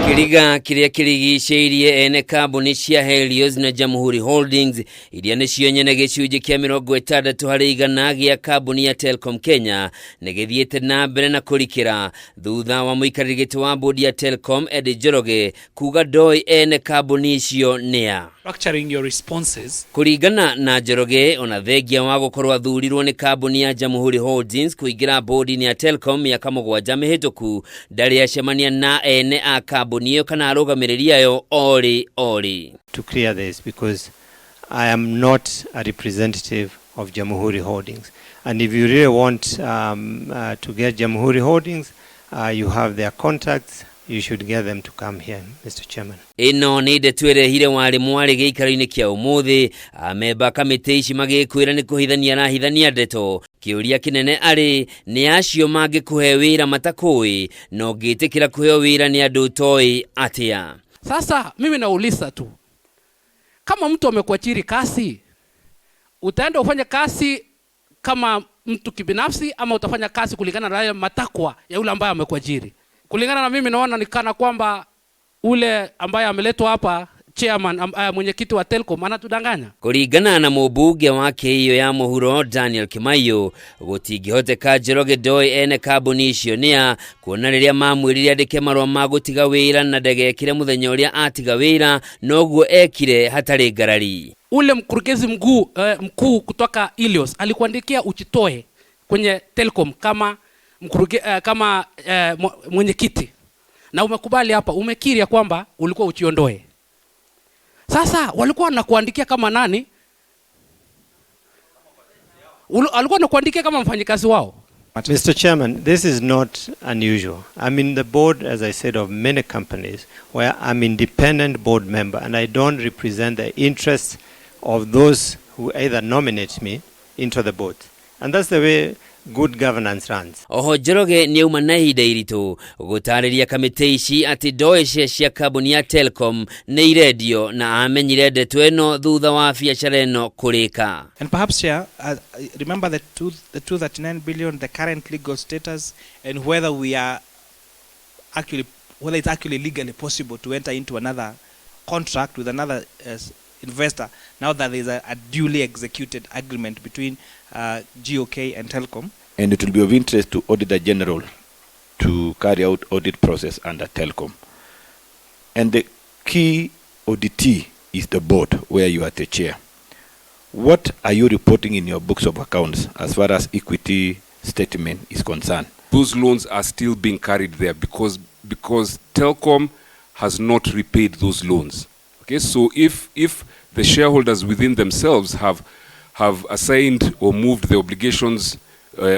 Kĩriga kĩrĩa kĩrigicĩirie ene kambuni cia Helios na Jamhuri Holdings iria nĩcio nyene gĩcunjĩ kĩa 60% gĩa kambuni ya Telkom Kenya nĩ gĩthiĩte na mbere na kũrikĩra thutha wa mũikarĩri gĩtĩ wa bodi ya Telkom Eddie Njoroge kuga ndoĩ ene kambuni icio nĩa. Structuring your responses. Kũringana na Njoroge, ona thengia wa gũkorwo athurirwo nĩ kambuni ya Jamhuri Holdings kũingĩra bodi-inĩ ya Telkom mĩaka 7 mĩhĩtũku, ndarĩ acemania na ene a kambuni ĩyo kana arũgamĩrĩri ayo orĩ orĩ. To clear this, because I am not a representative of Jamhuri Holdings. And if you really want to get Jamhuri Holdings, you have their contacts. You should get them to come here, Mr. Chairman. Ĩno nĩ ndeto ĩrehire warĩ mwarĩ gĩikaro-inĩ kĩa ũmũthĩ, amemba kamĩtĩ ici magĩkwĩra nĩ kũhithania arahithania ndeto. Kĩũria kĩnene arĩ nĩ acio mangĩkũhe wĩra matakũĩ, na ũngĩtĩkĩra kũheo wĩra nĩ andũ ũtoĩ atĩa? Sasa mimi nauliza tu, kama mtu amekuajiri kazi, utaenda ufanye kazi kama mtu kibinafsi ama utafanya kazi kulingana na yale matakwa ya yule ambaye amekuajiri? Kulingana na mimi naona ni kana kwamba ule ambaye ameletwa hapa chairman, mwenyekiti wa Telkom anatudanganya. Kũringana na mũmbunge wa Kĩio ya mũhuro Daniel Kimaiyo, gũtingĩhoteka Njoroge ndoĩ ene kambuni icio nĩa, kuona rĩrĩa mamwĩrire andĩke marũa ma gũtiga wĩra na ndagekire mũthenya ũrĩa atiga wĩra noguo ekire hatarĩ ngarari. Ule mkurugenzi mkuu kutoka Ilios alikuandikia ujitoe kwenye Telkom kama kama mwenyekiti, na umekubali hapa, umekiri ya kwamba ulikuwa ujiondoe. Sasa walikuwa wanakuandikia kama nani? Alikuwa anakuandikia kama mfanyikazi wao. Mr. Chairman, this is not unusual. I'm in the board, as I said, of many companies where I'm independent board member and I don't represent the interests of those who either nominate me into the board. And that's the way good governance runs. Oho Njoroge nĩauma na ihinda iritũ gũtarĩria kamĩtĩ ici atĩ ndoĩ cia cia kambuni ya Telkom nĩ irendio na amenyire ndeto ĩno thutha wa biacara ĩno kũrĩka. And perhaps, Chair, remember the 239 billion, the current legal status, and whether we are actually, whether it's actually legally possible to enter into another contract with another investor now that there is a duly executed agreement between GOK and Telkom. And it will be of interest to Auditor General to carry out audit process under Telkom. And the key auditee is the board where you are the chair. What are you reporting in your books of accounts as far as equity statement is concerned? Those loans are still being carried there because Telkom has not repaid those loans. Okay, so if the shareholders within themselves have assigned or moved the obligations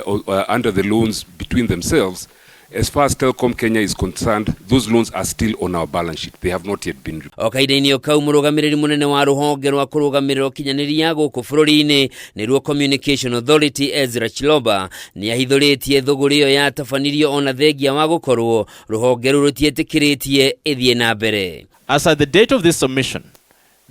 or under the loans between themselves, as far as Telkom Kenya is concerned, those loans are still on our balance sheet. They have not yet been repaid. O kahinda-inĩ o kau, mũrũgamĩrĩri mũnene wa rũhonge rwa kũrũgamĩrĩra ũkinyanĩria gũkũ bũrũri-inĩ, nĩruo Communication Authority, Ezra Chiloba, nĩ ahithũrĩtie thũgũrĩ ĩyo yatabanirio ona thengia wa gũkorwo rũhonge rũu rũtiĩtĩkĩrĩtie ĩthiĩ na mbere. As at the date of this submission,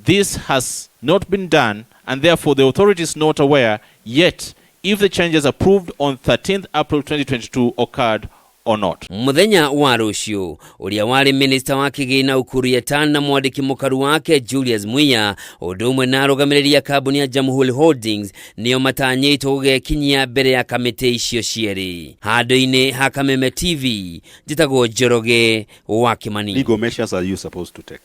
this has not been done, and therefore the authority is not aware yet if the changes approved on 13th April 2022 occurred or not. Mũthenya wa rũciũ, ũrĩa warĩ minista wa kĩgĩna Ukur Yatani na mwandĩki mũkaru wake Julius Muia, ũndũ ũmwe na arũgamĩrĩri a kambuni ya Jamhuri Holdings, nĩo matanyĩtwo gũgekinyia mbere ya kamĩtĩ icio cierĩ. Handũ-inĩ ha Kameme TV, njĩtagwo Njoroge wa Kimani. Legal measures are you supposed to take?